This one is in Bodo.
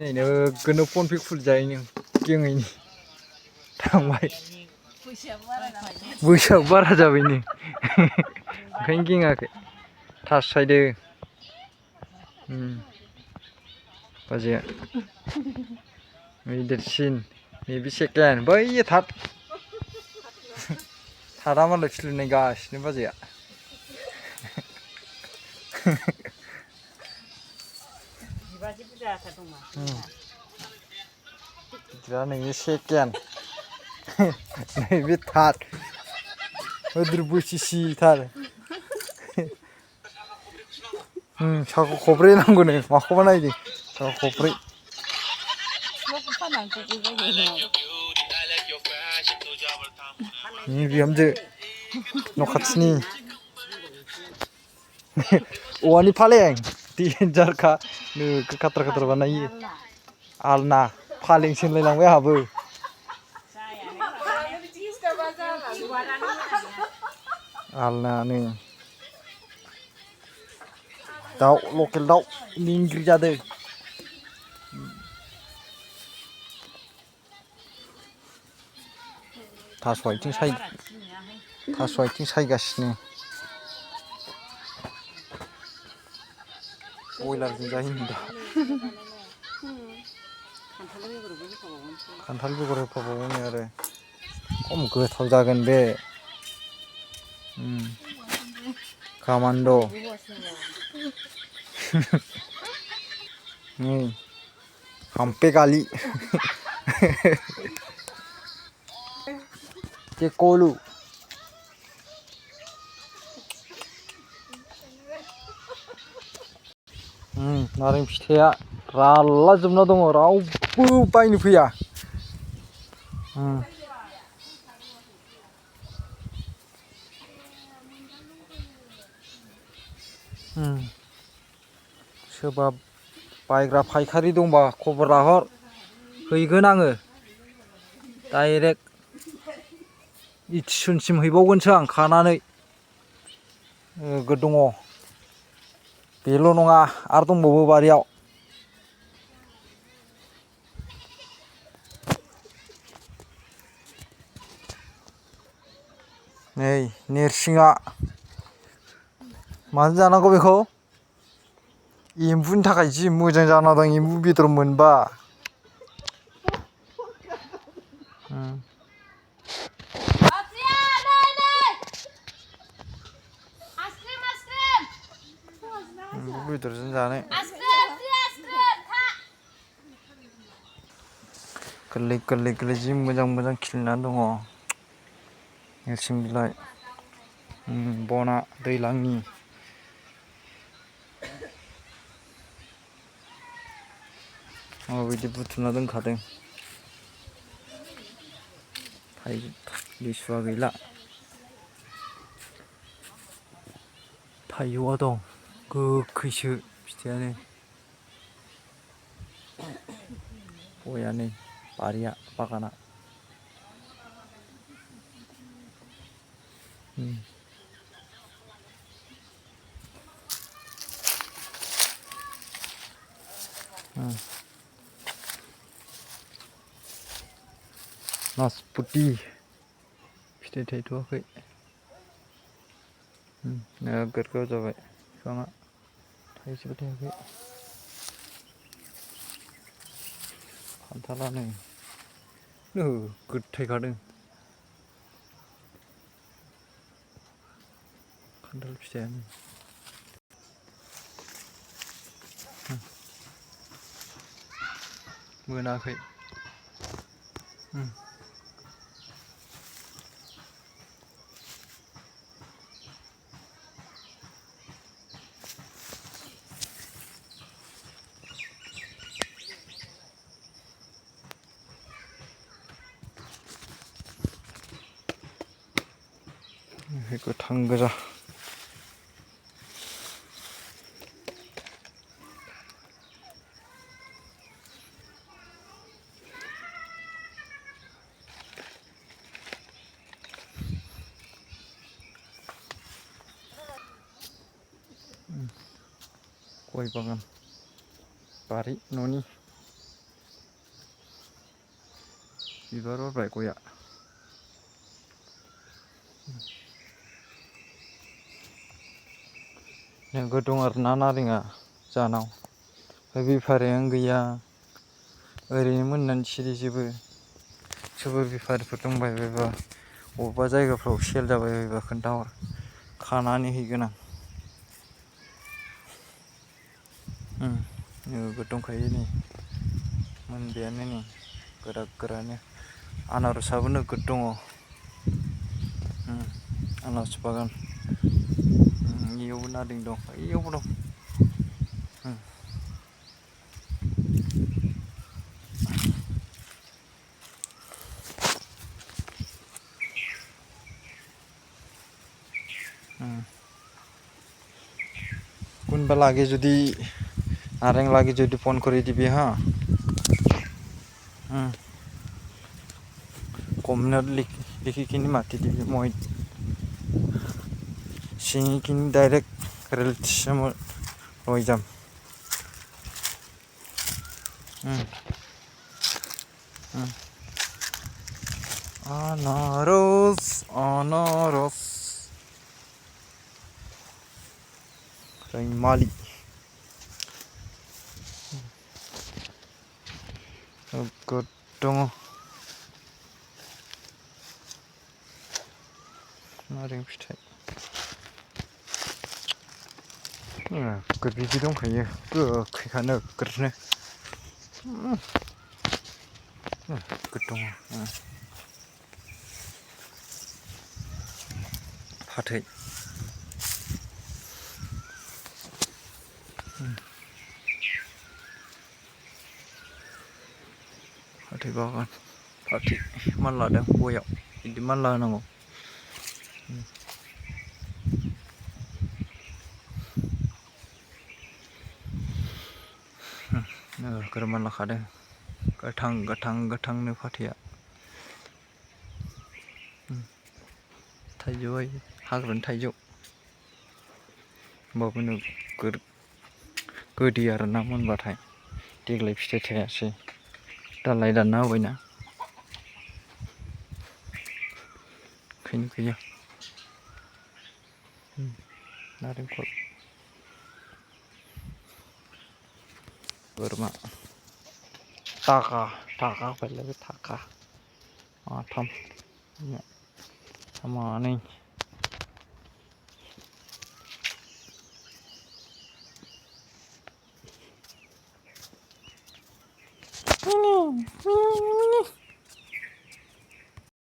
नै नोगोरनो फन पे खुलिजायो नों गेङैनि थांबाय बैसोआबो बारा जाबायनो ओंखायनो गेङाखै थास सायदो बाजैया देरसिन नैबे सेकेन्ड बैयो थाद थादा मालाय फिल्म नायगासिनो बाजैया गिदिरा नैबे सेकेन्ड नैबे थाद होद्रि बोथिसिथार साखा खब्रै नांगौनो माखौबा नायदों साखा खब्रै बिहामजो न' खाथिनि औवानि फालें देन्जारखा नोगोर खाथ्रा खाथ्रा बानायो आलना फालेंसो होनलायलांबाय आंहाबो आलनानो दाउ लकेल दाउ निंगिरि जादों थास' आथिं सायगासिनो बयलारजों जायो दा खान्थाल बेगर होफाबावोनो आरो खम गोथाव जागोन बे कामान्ड' हामपे गाली के कोलू नारें फिथाइया रानला जोबना दङ रावबो बायनो फैया सोरबा बायग्रा फायखारि दंबा खबर लाहर हैगोन आङो डाइरेक्ट इटिसनसिम हैबावगोनसो आं खानानै नोगोद दङ बेल' नङा आरो दंबावो बारियाव नै नेरसिङा माजों जानांगौ बेखौ एम्बुनि थाखाय जि मोजां जाना दं एम्बु बेदर मोनबा एम्बु बेदरजों जानो गोरलै गोरलै गोरलै जि मोजां मोजां खिलिनानै दङ नोरसिं बिलाइ बना दैज्लांनि माबायदि बुथुमना दोनखादों लिसुआ गैला थाइजौआ दं गोखैसो फिथाइयानो गयानो बारिया बागाना नासपुति फिथाइ थायथ'वाखै नोगोद गोजौ जाबाय बिफाङा थाइसेबो थायाखै खान्थाला नै नोगोद थायखादों खान्थाल फिथाइयानो मोनाखै गोथां गोजा गय बागान बारि न'नि बिबार बारबाय गया नोगोद दं आरोना नारेंआ जाहानाव ओमफ्राय बेफारियानो गैया ओरैनो मोननानै सिरिजोबो सोरबा बेफारिफोर दंबायबायबा बबेबा जायगाफ्राव सेल जाबायबायबा खोन्थाहर खानानै हैगोन आं नोगोद दंखायो नै मोनबायानो नै गोरा गोरानो आनारसाबो नोगोद दङ आनारस बागान इयावबो नारें दं इयावबो दं কোনবা লাগে যদি নারেং লাগে যদি ফোন করে দিবি হ্যাঁ কমেন্টত লিখিকিনি মাতি দিবি মই ছিঙিকিনি ডাইৰেক্ট ৰেল ষ্টেচনত লৈ যাম আনাৰস আনাৰস रैमालि नोगोद दङ नारें फिथाइ नोगोद बिदि दंखायो गोखैखा नोगोदनो नोगोद दङ फाथै फाथै बागान फाथै मानलादों गयाव बिदि मानला होनांगौ नोगोद मानलाखादों गोथां गोथां गोथांनो फाथैया थाइजौआ हाग्रानि थाइजौ होमबाबो नोगोद गोदै आरोना मोनबाथाय देग्लाय फिथाइ थायासै दालाय दानना होबायना ओंखायनो गैया नारेंखल बोरमा थाखा थाखा होफैलायबाय थाखा माथाम मानै